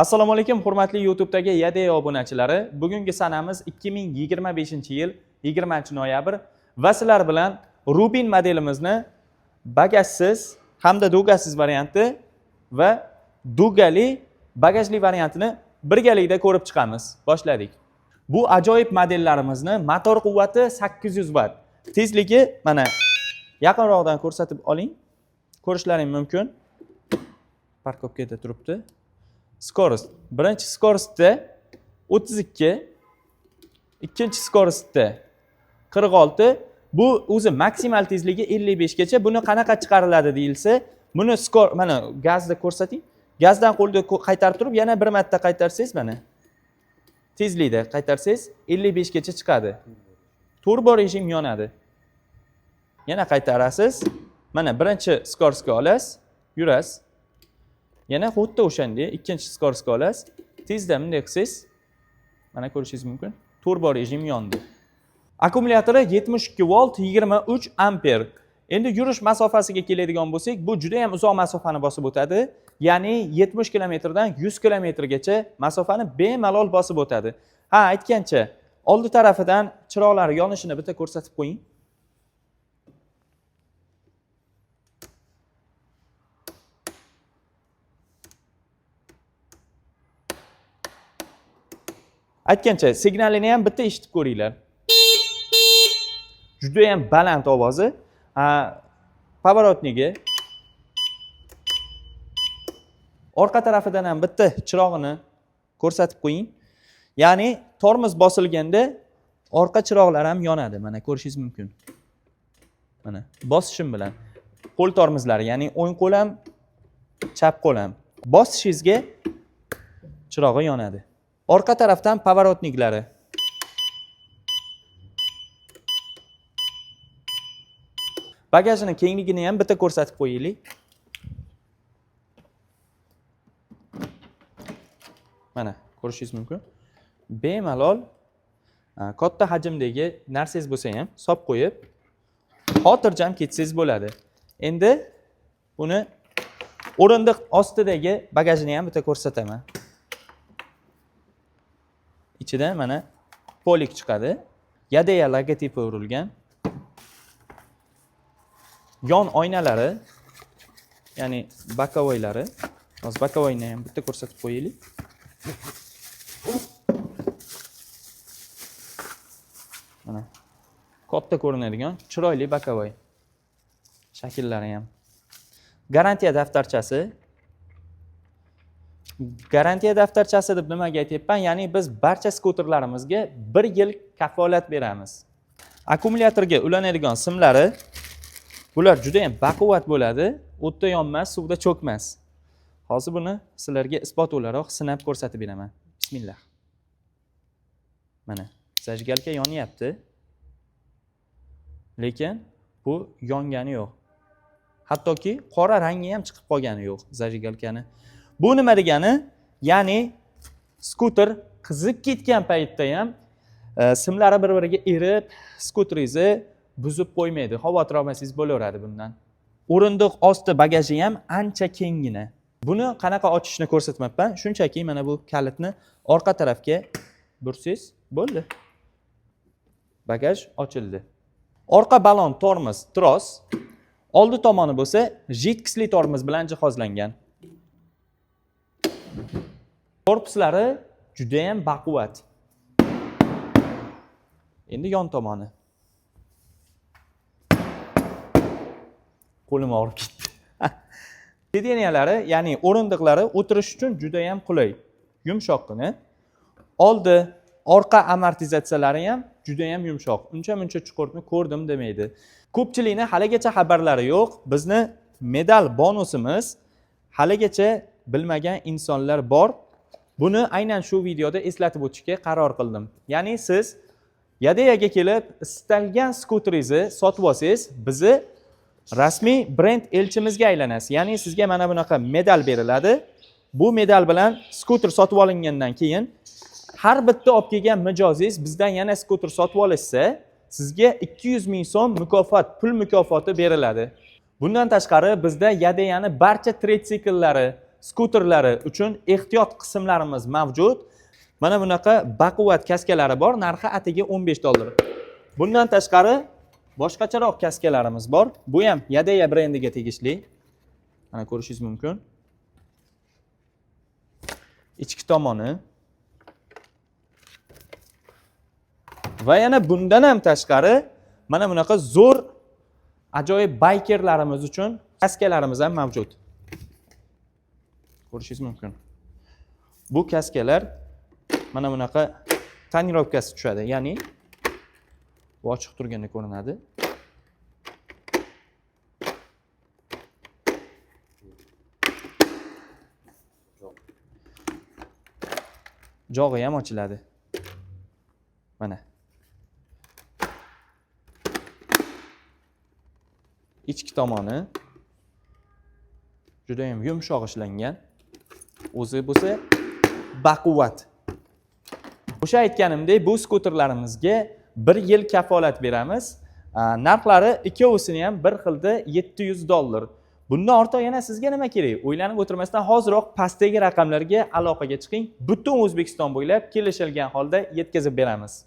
Assalomu alaykum, hurmatli YouTube'dagi Yadea obunachilari. Bugungi sanamiz 2025-yil 20-noyabr va sizlar bilan Rubin modelimizni bagajsiz hamda dugasiz varianti va dugali bagajli variantini birgalikda ko'rib chiqamiz. Boshladik. Bu ajoyib modellarimizni motor quvvati 800 watt. Tezligi mana yaqinroqdan ko'rsatib oling. Ko'rishlaring mumkin. Parkovkada turibdi. Скорость. Birinchi скоростьda 32, ikkinchi скоростьda 46. Bu o'zi maksimal tezligi 55 gacha. Buni qanaqa chiqariladi deyilsa, buni skor mana gazda ko'rsating. Gazdan qo'lda qaytarib turib, yana bir marta qaytarsangiz mana tezlikda qaytarsangiz 55 gacha chiqadi. Turbo rejim yonadi. Yana qaytarasiz. Mana birinchi скоростьga olasiz, yurasiz. Yana xuddi o'shanday ikkinchi скоростьga olasiz. Tezda bunday qilsangiz, mana ko'rishingiz mumkin. Turbo rejim yondi. Akkumulyatori 72 volt 23 amper. Endi yurish masofasiga keladigan bo'lsak, bu juda ham uzoq masofani bosib o'tadi. Ya'ni 70 kilometrdan 100 kilometrgacha masofani bemalol bosib o'tadi. Ha, aytgancha, oldi tarafidan chiroqlari yonishini bitta ko'rsatib qo'ying. Aytgancha, signalini ham bitta eshitib ko'ringlar. Juda ham baland ovozi. Поворотнigi. Orqa tarafidan ham bitta chirog'ini ko'rsatib qo'ying. Ya'ni tormoz bosilganda orqa chiroqlar ham yonadi. Mana ko'rishingiz mumkin. Mana bosishim bilan qo'l tormozlari, ya'ni o'ng qo'l ham, chap qo'l ham bosishingizga chirog'i yonadi. Orqa tarafdan поворотниклari. Bagajini kengligini ham bitta ko'rsatib qo'yaylik. Mana ko'rishingiz mumkin. Bemalol katta hajmdagi narsangiz bo'lsa ham solib qo'yib, xotirjam ketsangiz bo'ladi. Endi buni o'rindiq ostidagi bagajini ham bitta ko'rsataman. Ichidan mana polik chiqadi. Yadea logotipi urilgan. Yon oynalari, ya'ni боковойлari. Hozir боковойni ham bitta ko'rsatib qo'yaylik. Mana katta ko'rinadigan chiroyli боковой shakllari ham. Garantiya daftarchasi. Garantiya daftarchasi deb nimaga aytyapman? Ya'ni biz barcha skuterlarimizga 1 yil kafolat beramiz. Akkumulyatorga ulanadigan simlari, bular juda ham baquvvat bo'ladi, o'tda yonmas, suvda cho'kmas. Hozir buni sizlarga isbot o'laroq sinab ko'rsatib beraman. Bismillah. Mana зажигалка yonyapti. Lekin bu yongani yo'q. Hattoki qora rangi ham chiqib qolgani yo'q зажигалкani. Bu nima degani? Ya'ni skuter qizib ketgan paytda ham simlari bir-biriga erib, skuteringizni buzib qo'ymaydi. Xavotir olmasangiz bo'laveradi bundan. O'rindiq osti bagaji ham ancha kenggina. Buni qanaqa ochishni ko'rsatmabman. Shunchaki mana bu kalitni orqa tarafga bursangiz bo'ldi. Bagaj ochildi. Orqa balon tormoz tros, oldi tomoni bo'lsa жидкостный tormoz bilan jihozlangan. Korpuslari juda ham baquvvat. Endi yon tomoni. Qo'lim og'rib ketdi. Sideniyalari, ya'ni o'rindiqlari o'tirish uchun juda ham qulay, yumshoqqina. Oldi, orqa amortizatsiyalari ham juda ham yumshoq. Uncha-muncha chuqurni ko'rdim demaydi. Ko'pchilikning haligacha xabarlari yo'q. Bizni medal bonusimiz haligacha bilmagan insonlar bor. Buni aynan shu videoda eslatib o'tishga qaror qildim. Ya'ni siz Yadeaga kelib istalgan skuteringizni sotib olsangiz, bizni rasmiy brend elchimizga aylanasiz. Ya'ni sizga mana bunaqa medal beriladi. Bu medal bilan skuter sotib olingandan keyin har bitta olib kelgan mijozingiz bizdan yana skuter sotib olishsa, sizga 200 ming so'm mukofot, pul mukofoti beriladi. Bundan tashqari bizda Yadea'ni barcha tritsikllari, skuterlari uchun ehtiyot qismlarimiz mavjud. Mana bunaqa baquvvat kaskalari bor, narxi atigi 15 dollar. Bundan tashqari boshqacharoq kaskalarimiz bor. Bu ham Yadea brendiga tegishli. Mana ko'rishingiz mumkin. Ichki tomoni. Va yana bundan ham tashqari mana bunaqa zo'r ajoyib baykerlarimiz uchun kaskalarimiz ham mavjud. Ko'rishingiz mumkin. Bu kaskalar mana bunaqa tonirovkasi tushadi, ya'ni bu ochiq turganda ko'rinadi. Jog'i ham ochiladi. Mana. Ichki tomoni juda ham yumshoq ishlangan. O'zi bo'lsa baquvvat. O'sha aytganimdek, bu skuterlarimizga 1 yil kafolat beramiz. Narxlari ikkovisini ham bir xilda 700 dollar. Bundan ortiq yana sizga nima kerak? O'ylanib o'tirmasdan hoziroq pastdagi raqamlarga aloqaga chiqing. Butun O'zbekiston bo'ylab kelishilgan holda yetkazib beramiz.